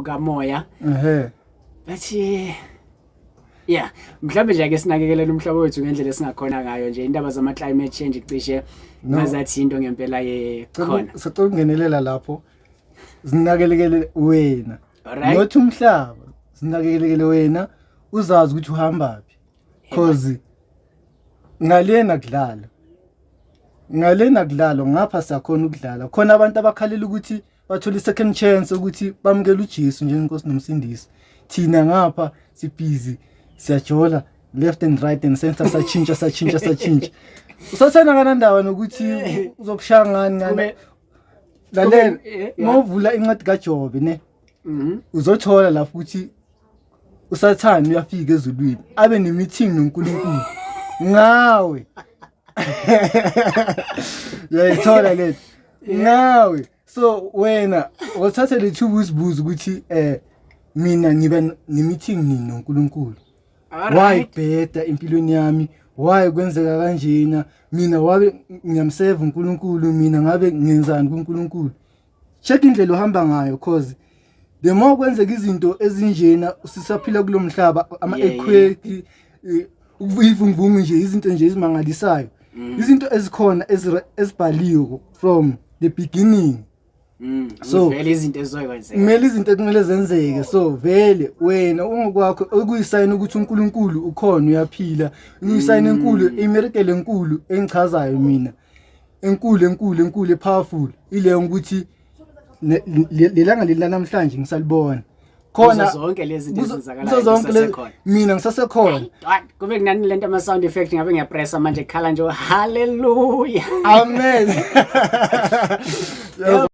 Kukamoya. But yeah, mhlawumbe nje ake sinakekelele umhlaba wethu ngendlela esingakhona ngayo nje. Indaba zama climate change cishe No. ngazathi into ngempela ye khona. Sicela ukungenelela lapho. Zinakelekele wena. Alright. Not umhlaba. Zinakelekele wena, uzazi ukuthi uhamba phi. 'Cause ngalena kudlala. Ngalena kudlala, ngapha siyakhona ukudlala. Khona abantu abakhalela ukuthi bathole i-second chance ukuthi bamukele uJesu njengenkosi nomsindisi. Thina ngapha sibhizi siyajola left and right and center, satshintsha, satshintsha, satshintsha. Usathana kanandaba nokuthi uzokushaya ngani ngani. Lalela, mawuvula incwadi kaJobe ne, uzothola lapho ukuthi uSathane uyafika ezulwini abe ne-meeting noNkulunkulu ngawe. Uyayithola lethu ngawe. So wena uthathe lethuba uzibuze ukuthi mina ngiba ne-meeting nini noNkulunkulu? Why bheda empilweni yami? Why kwenzeka kanjena? Mina wabe ngiyamseva uNkulunkulu, mina ngabe ngenzani kuNkulunkulu? Check indlela ohamba ngayo, 'cause the more kwenzeka izinto ezinjena sisaphila kulo mhlaba, ama earthquake, ivunguvungu nje, izinto nje ezimangalisayo, izinto ezikhona ezibhaliwe from the beginning. Vele izinto ezizokwenzeka. Kumele izinto ekumele zenzeke. So vele wena ungokwakho okuyisayini ukuthi uNkulunkulu ukhona, uyaphila, ukuyisayini enkulu, i-miracle enkulu engichazayo mina, enkulu, enkulu, enkulu, e-powerful, ile ukuthi lelanga leli namhlanje ngisalibona khona. Kuzo zonke lezi zinto ezenzakalayo, kuzo zonke ngisasekhona. Mina ngisasekhona. Dwa, kube kunani lento ama sound effect, ngabe ngiyapressa manje, khala nje hallelujah. Amen.